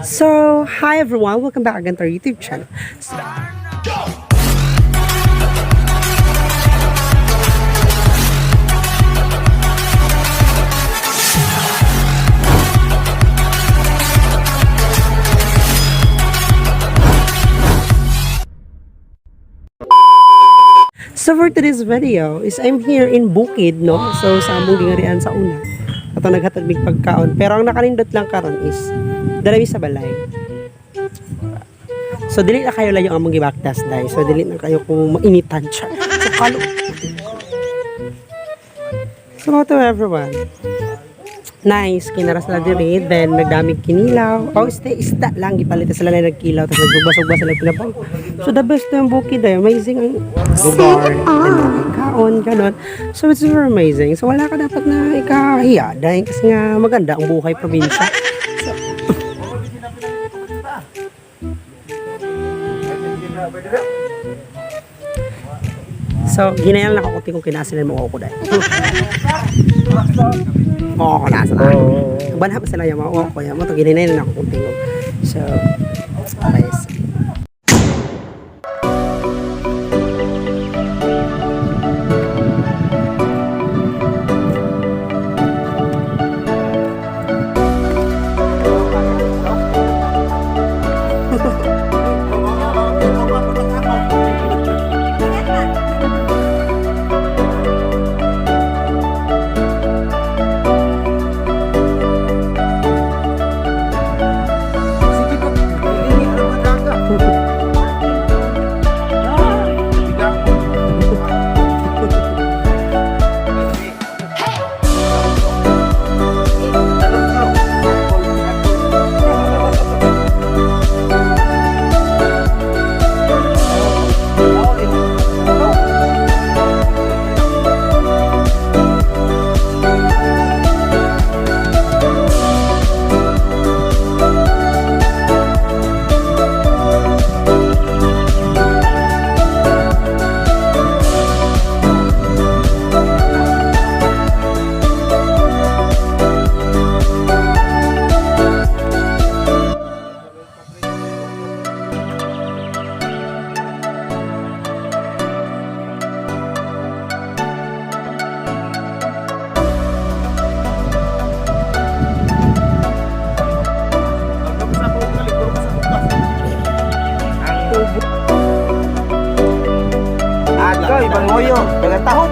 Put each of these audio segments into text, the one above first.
So, hi everyone! Welcome back again to our YouTube channel. So for today's video is I'm here in Bukid, no? So sa among gingarian sa una. Ato naghatag mig pagkaon. Pero ang nakanindot lang karon is dara mi sa balay. So dili na kayo layo ang among gibaktas dai. So dili na kayo kung mainitan siya. So kalo. So to everyone. Nice, kinara sila diri, then nagdamig kinilaw. Oh, isda, isda lang, gipalit sila na nagkilaw, tapos nagsugba-sugba sila pinabaw. So the best na yung bukid ay amazing ang lugar, then kaon, ganon. So it's super amazing. So wala ka dapat na ikahiya dahil kasi nga maganda ang buhay probinsya. So, ginayal na ako kung kinasilan mo ako dahil. Oo, ko na sila. Banha pa sila yung mga oo ko yan. Mo to ginayal na ako kung tingog. So, nice. Sige po, hindi na madaga. Ako, ibang hoyo, dagang tahop.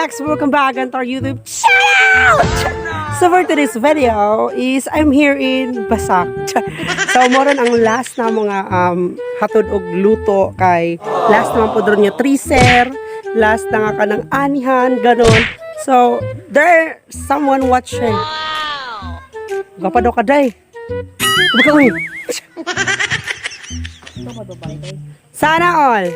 Max! Welcome back on our YouTube channel! So for today's video is I'm here in Basak. So mao ron ang last na mga hatod og luto kay last naman po doon niya triser, last na nga kanang anihan, ganon. So there someone watching. Gapa daw kaday. Baka uy. Sana all.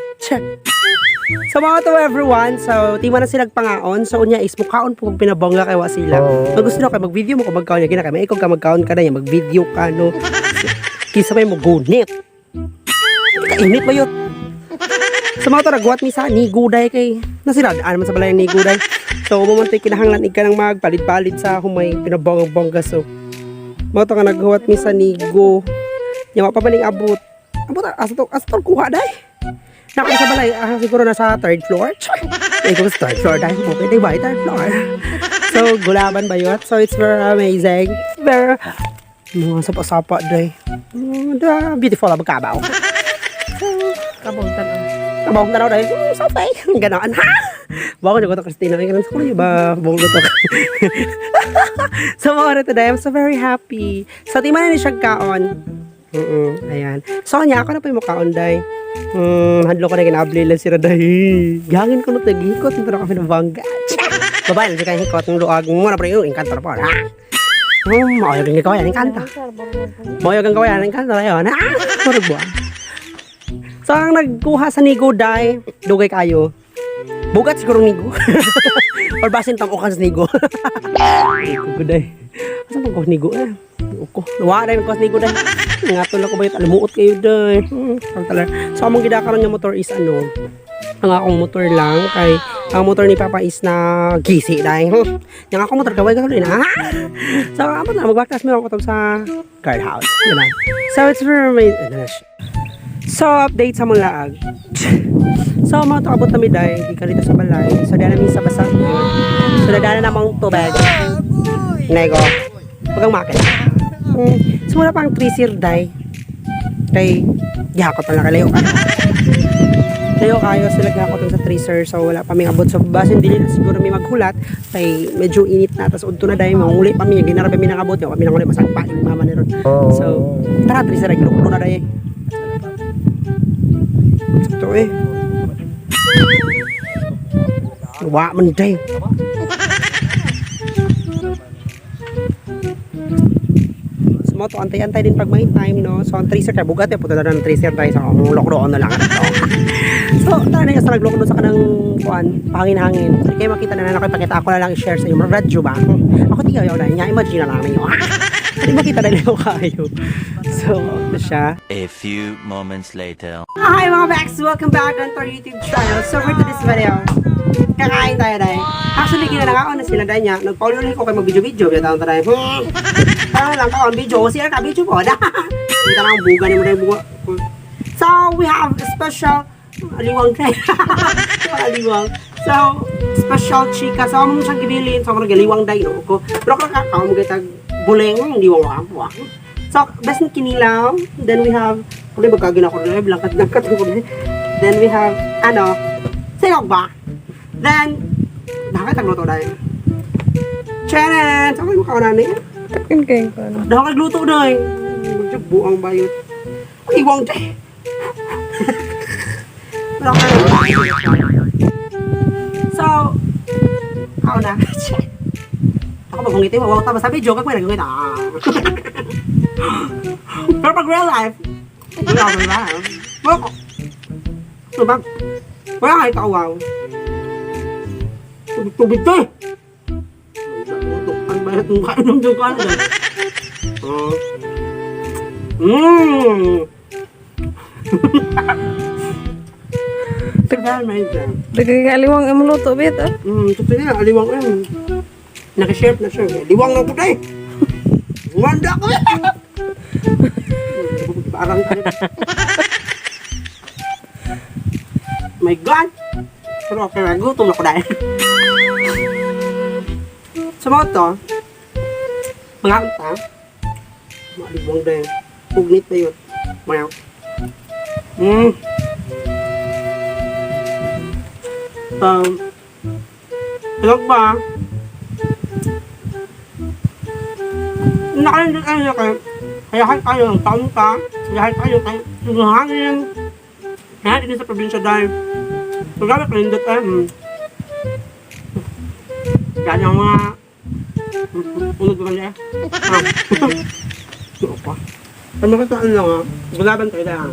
So mga to everyone, so tima na sila pangaon. So unya is mukaon po kung pinabongga kay wa sila. Pag gusto na kay mag-video mo kung magkaon niya gina kay maikog ka magkaon ka na niya, mag-video ka no. Kinsa may mo gunit. Kainit ba yun? So mga to nagwat mi sa ni guday kay nasira ano man sa balay ni guday. So mo man to'y kinahanglan ika nang magpalit-palit sa humay pinabongga-bongga so. Mao to nga naghuwat mi sa nigo. Nya wa pa man ning abot. Abot asa to kuha day. Nako sa balay, siguro nasa third floor. Eh, kung sa third floor dahil mo, pwede ba? Third floor. So, gulaman ba yun? So, it's very amazing. It's very, mga sapa-sapa day. Da, beautiful ang magkabaw. Kabong tan-aw. Kabaw na raw dahil, sopay. Ganon, ha? Bago na ko to, Christina. Ay, ganun sa kuya ba? Bago ko to. So, mga today, I'm so very happy. So, tima na ni siya kaon. Ayan. So, niya, ako na po yung mukaon, day. Hadlo ko na ginabli lang si Raday. Gangin ko na tagikot. Ito na kami ng bangga. Babae, lang siya kaya hikot ng luag. Muna pa rin yung engkanto na po. Ha? Maayog ang kawayan, engkanto. Maayog ang kawayan, engkanto na yun. Ha? Murag buwan. So, ang nagkuha sa nigo, day, dugay kayo. Bugat siguro nigo. Or basin pang ukan sa nigo. Nigo, day. Asa pang kuha nigo eh? Uko. Nawa na yung kuha sa nigo, day. Ngatol ako ba yun? Alamuot kayo, day. So, among gidakaron nga motor is ano, ang akong motor lang kay ang motor ni Papa is na gisi day. Yang akong motor kaway gatuloy na. So, amot na magbaktas meron ko sa guard house. Yun na. So, it's very amazing. Ano na siya. So, update sa mga laag. So, mga to abot nami day, di ka dito sa balay. So, dala mi sa basa. So, dadala namang tubig. Nego. Wag kang makina. So, wala pang 3 sir day. Kay, gihakot na lang kay layo ka. Layo kayo sila gihakot lang sa tracer. So, wala pa may abot. So, basin dili na siguro may maghulat. Kay, medyo init na. Tapos, udto na day, manguli pa mi. Ginarabi mi nang abot. Wa mi nang uli, masagpa yung mama ni Ron. So, tara, tracer, ay, na day. Ito eh. Wa man day. So mo to antay-antay din pag may time no. So ang tracer kay bugat eh punta na ng tracer tayo sa so, lokdoon na lang ito. So tara na sa naglokdo sa kanang kuan, pahangin-hangin. So kay makita na lang ako ipakita ako na lang i-share sa inyo. Radyo ba? Ako tiyaw yaw na niya imagine na lang ninyo. Hindi makita na lang kayo. So ito siya. A few moments later. Hi mga Max! Welcome back on our YouTube channel. So for today's video, kakain tayo dahil. Actually, ginanakaon na sila dahil niya. Nagpauli-uli ko kayo mag-video-video. Kaya taon tayo. Parang lang kaon video. Siya ka video po. Hindi ka lang buga ni mo na yung buga. So, we have a special aliwang tayo. Aliwang. So, special chika. So, among siyang gibilin. So, among galiwang dahil. No? Ko. Pero kung kakaon mo kitag buleng, hindi wa wa. So, best na kinilaw. Then we have, kung di ba kagin ako na, langkat-langkat ko na. Then we have, ano, sayog ba? Then, bakit ang luto dahil? Charan! Sa mo kaon na Takin kayo ko ano. Dahil kagluto dahil. Medyo buang bayot. Ay, iwang day. Pero okay. So, ako na. Ako magungiti, wawaw tama sabi, joke ako, nagungiti. Ah. Pero pag real life, wala ko ba? Wala ko. Diba? Wala kayo kauwaw. Tubig-tubig to eh. Ang bayat ng kainom dyan ka. Oh. Tagal may dyan. Nagkakaliwang ang luto bit ah. Totoo na, aliwang ko yun. Nakishare na siya. Liwang na po tayo. Wanda ko eh. Parang ka. My God! Pero okay na, gutom ako dahil. Sa mga to, mga anta, maliwang dahil. Pugnit na yun. Mayaw. Tulog ba? Nakalindot kayo kayo. Kaya kayo ang taon pa. Kaya kayo kayo. Yung hangin. Kaya din sa probinsya dahil. Pagkala kalindot eh. Yan ang mga ulog ba niya? Ah. Oo pa. Ano ka saan lang ah? Gulaban tayo lang.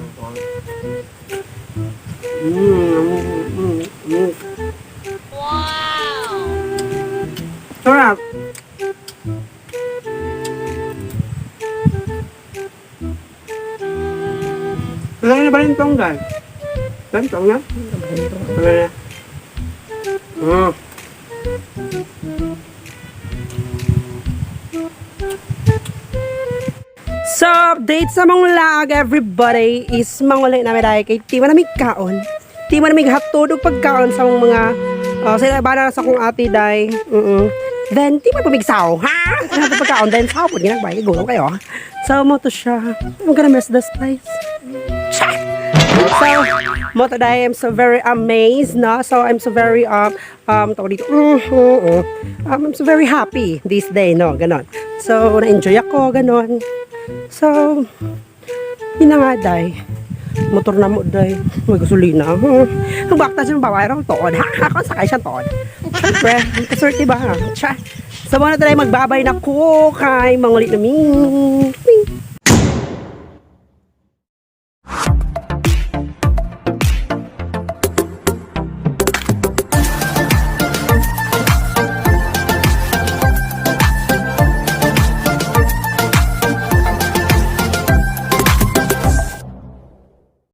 Wow! Sarap! Wala na ba rin tong guys? Bantong na? Wala na. So, update sa mga lag, everybody, is mangulay namin dahil kay di man namin kaon. Di man namin hatod og pagkaon sa mga sila ba na sa kong ate day. Then, di man pumigsaw, ha? Sa pagkaon, then saw po, ginagbay, gulo kayo. So, mo to siya. I'm gonna miss this place. Cha! So, mo to day, I'm so very amazed, no? So, I'm so very, tawag dito, I'm so very happy this day, no? Ganon. So, na-enjoy ako, ganon. So, yun na nga, day. Motor na mo, day. May gasolina. Ang bakta siya babae raw toon. Ha? Ako sakay siya toon. Siyempre, kaswerte ba? Tsa. So, muna tayo magbabay na ko kay mangulit na mi.